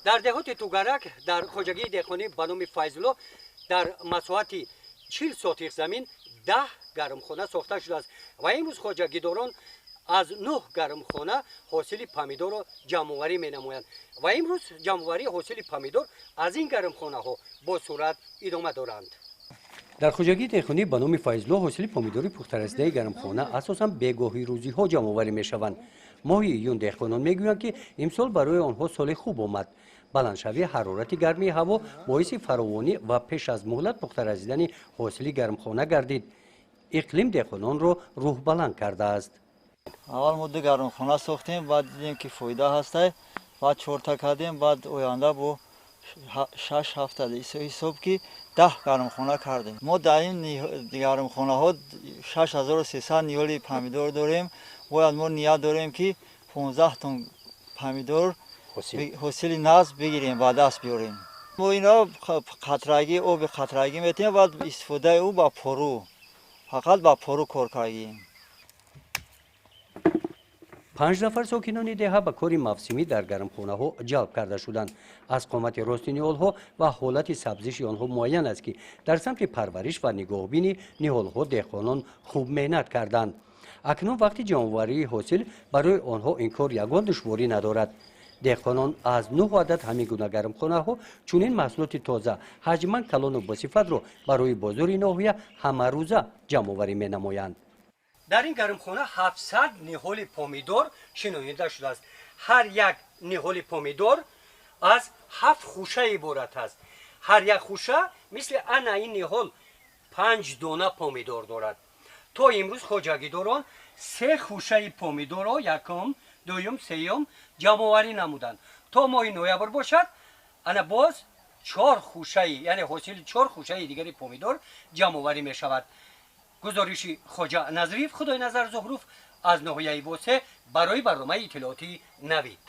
Дар деҳоти Тугарак, дар хоҷагии деҳқонӣ ба номи Файзулло, дар масоҳати 40 сотих замин 10 гармхона сохта шудааст ва имрӯз хоҷагидорон аз 9 гармхона ҳосили помидорро ҷамъоварӣ менамоянд ва имрӯз ҷамъоварии ҳосили помидор аз ин гармхонаҳо бо суръат идома доранд. Дар хоҷагии деҳқонӣ ба номи Файзулло ҳосили помидори пухтарасидаи гармхона асосан бегоҳи рӯзиҳо ҷамъоварӣ мешаванд. Моҳи июн деҳқонон мегӯянд, ки имсол барои онҳо соли хуб омад. Баландшавии ҳарорати гармии ҳаво боиси фаровонӣ ва пеш аз муҳлат пухтарасидани ҳосили гармхона гардид. Иқлим деҳқононро рӯҳбаланд кардааст. Аввал мо 2 гармхона сохтем, баъд дидем, ки фоида ҳастай, баъд 4та кардем, баъд оянда бо 6-7 ҳисоб ки 10 гармхона кардем. Мо дар ин гармхонаҳо 6300 ниҳоли помидор дорем. Бояд мо ният дорем, ки 15 тонн помидор ҳосили нағз бигирем, ба даст биёрем. Мо инро қатрагӣ, оби қатрагӣ метиҳем ва истифодаи ӯ ба пору, фақат ба пору кор кардем. 5 нафар сокинони деҳа ба кори мавсимӣ дар гармхонаҳо ҷалб карда шуданд. Аз қомати рости ниҳолҳо ва ҳолати сабзиши онҳо муайян аст, ки дар самти парвариш ва нигоҳбини ниҳолҳо деҳқонон хуб меҳнат карданд. Акнун вақти ҷамъоварии ҳосил барои онҳо ин кор ягон душворӣ надорад. Деҳқонон аз 9 адад ҳамин гуна гармхонаҳо чунин маҳсулоти тоза, ҳаҷман калону босифатро барои бозори ноҳия ҳамарӯза ҷамъоварӣ менамоянд. Дар ин гармхона 700 ниҳоли помидор шинонида шудааст. Ҳар як ниҳоли помидор аз 7 хуша иборат аст. Ҳар як хуша мисли ана ин ниҳол 5 дона помидор дорад. То имрӯз хоҷагидорон 3 хушаи помидорро, якум, дуюм, сеюм, ҷамъоварӣ намуданд. То моҳи ноябр бошад, ана боз 4 хушаи, яъне ҳосили 4 хушаи дигари помидор ҷамъоварӣ мешавад. Гузориши Хоҷа Назриев, Худойназар Зуҳруф аз ноҳияи Восе барои барномаи иттилоотии Навид.